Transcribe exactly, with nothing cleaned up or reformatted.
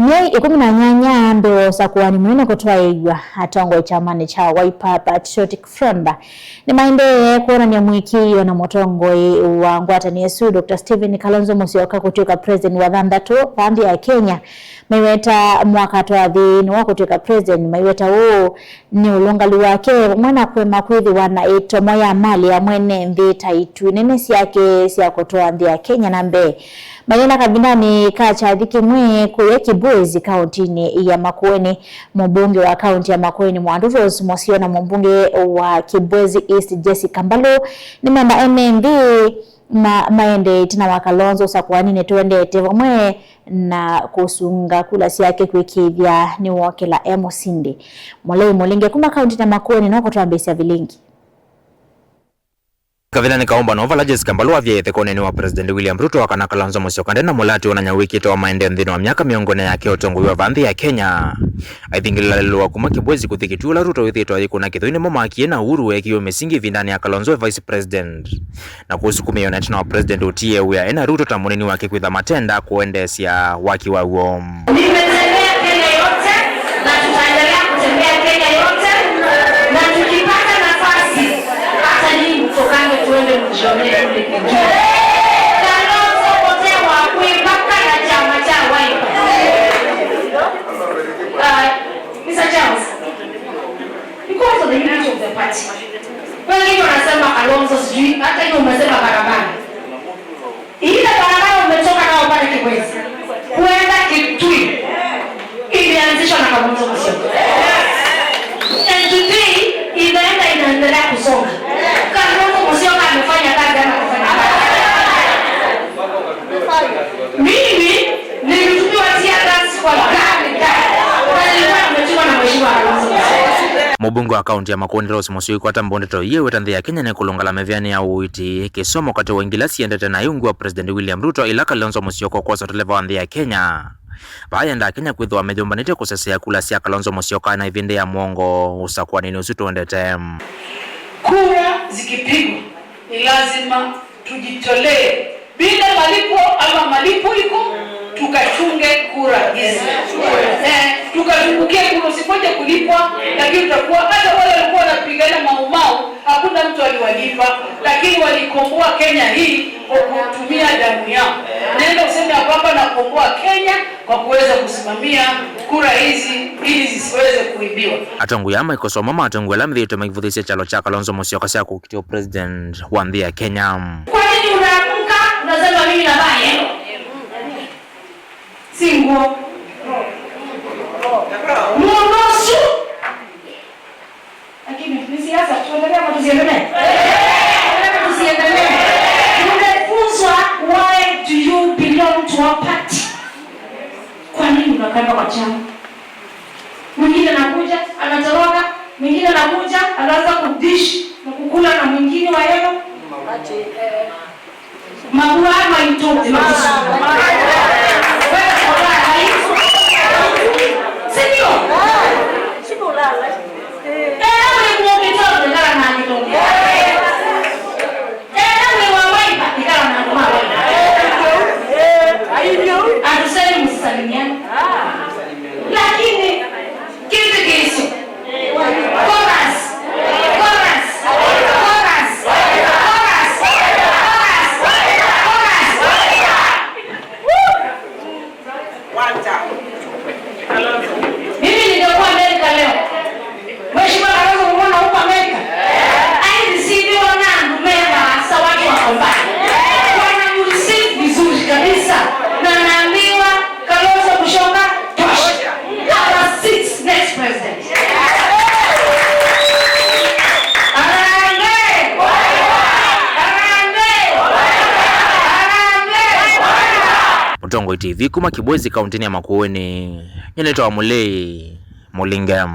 Myei ĩkũmi na nyanya mbee wa ũsakũani mũnene kũtwaĩĩw'a, atongoi kyamanĩ kya Wiper Patriotic Front nĩmaendee kwonany'a mũĩkĩĩo na mũtongoi wa ngwatanĩo ĩsu, Doctor Stephen Kalonzo Musyoka, kũtw'ĩka president wa thanthatũ vaa nthĩ ya Kenya. Maiweta mwaka twathi nĩ wa kũtw'ĩka president, maiweta ũũ nĩ ũlũngalu wake vamwe na kũema kwĩthĩwa na ĩtomo ya mali ya mwene nthĩ ta itu nene syake sya kũtwaa nthĩ ya Kenya na mbee. Mayĩla kavindanĩ ka kyathi kĩmwe kũya Kibwezi, kaũntinĩ ya Makueni, mũmbunge wa kaũnti ya Makueni Mwandu Rose Musyo na mũmbunge wa Kibwezi East Jessica Mbalu nĩmenda ene nthĩ ma maendee ĩtina wa Kalonzo ũsakũaninĩ tũendete vamwe na kũsunga kula syake kwĩkĩĩthya nĩwokĩla e mũsindi. Mũlei Mũlinge kuma kaũntinĩ ya Makueni no kũtwambĩĩsya vilingi. Kavindanĩ ka ũmbano vala Jessica Mbalu wavie ĩthekonĩ wa President William Ruto, akana Kalonzo Musyoka nde na mũlatĩ wonany'a wĩkĩĩto wa maendeeo nthĩnĩ wa myaka mĩongo ĩna yake ũtongoi wa vaa nthĩ ya Kenya. Aithingĩlĩla lelũ wa kuma Kibwezi kũthi Kitui ũla Ruto wĩthĩĩtwe ayĩkũna kĩthũi nĩmo maakie na Uhuru weekĩiwe mĩsingi ĩvindanĩ ya Kalonzo e Vice President, na kũsukumĩwa ĩtina wa President ũtiĩe wĩa ena Ruto ta mũnini wake kwĩtha matenda kũendeesya waki waw'o. Nimetembea Kenya yote na tutaendelea kutembea Kenya yote, na tukipata nafasi, hata nyinyi mtokange tuende mjionee kule Kitui. Kalonzo potea wa kuipaka na chama cha Wiper. Uh, Mister Charles, because of the unity of the party. Wengine wanasema Kalonzo sijui, hata hiyo umesema barabara. Ile barabara umetoka nao pale Kibwezi kuenda Kitui ilianzishwa na Kalonzo Musyoka. And today inaenda inaendelea kusonga. Kalonzo Musyoka amefanya kazi ama kufanya kazi? Mimi nilitupiwa tear gas kwa gari, gari. Na nilikuwa nimetiwa na Mheshimiwa Kalonzo Musyoka. Mũmbunge wa kaũnti ya Makueni Rose Musyoka akwata mbũndĩ ta iye weta nthĩ ya Kenya nĩ kũlũngala mĩvĩanĩ ya ũiiti kĩsomo katĩ wa ingila siendete na iungi wa President William Ruto ila Kalonzo Musyoka ũkwosa ũteleva wa nthĩ ya Kenya. Vaa yendaa Kenya kwĩthĩwa meyũmbanĩtye kũsesea kula sya Kalonzo Musyoka na ĩvĩndĩ ya mũongo ũsakũaninĩ ũsu tũendete. Kura zikipigwa, ni lazima tujitolee bila malipo ama malipo iko, tukachunge kura hizi. Eh, tukazungukie kura, usingoje kulipwa, lakini utakuwa, hata wale walikuwa wanapigana Mau Mau, hakuna mtu aliwalipa, lakini walikomboa Kenya hii kwa kutumia damu yao. Nenda useme ya kwamba nakomboa Kenya kwa kuweza kusimamia kura hizi ili zisiweze kuibiwa. Atongoi aa maikosoma matongoi ala methĩĩtwe maivũthĩsya kyalo kya Kalonzo Musyoka sya kũkitĩa president wa nthĩ ya Kenya. Kwa nini unaamka unasema mimi navaa yellow? Si nguo. Mũndũ ũsu. Lakini ni siasa, tuendelee ama tusiendelee? Tuendelee ama tusiendelee? Tumefunzwa, why do you belong to a party? Kwa nini unakanga kwa chama? Mwingine anakuja, anatoroka, mwingine anakuja, anaanza kudish na kukula na mwingine wa yellow. Mavua maitũ nĩ makusumbua. Wewe ũlala hivi. Si ndio? Ela wĩ mũkitoni, ikala na kĩtonge. Ela wĩ wa Waipa, ikala na andũ ma Waipa. Hatusemi msisalimiane. Lakini kĩtĩkĩsyo. Chorus. Chorus. Mimi ningekuwa Amerika leo. Mheshimiwa Kalonzo, unaona huko Amerika? Airisiviwa na andũ me vaasa, watu wako mbali. Wanamreceive vizuri kabisa. Na naambiwa Kalonzo Musyoka, tosha. Number six, next president. Harambee! Harambee! Harambee! Mũtongoi T V kuma Kibwezi, kaũntĩnĩ ya Makueni, nyie nĩtawa Mũlei Mũlinge.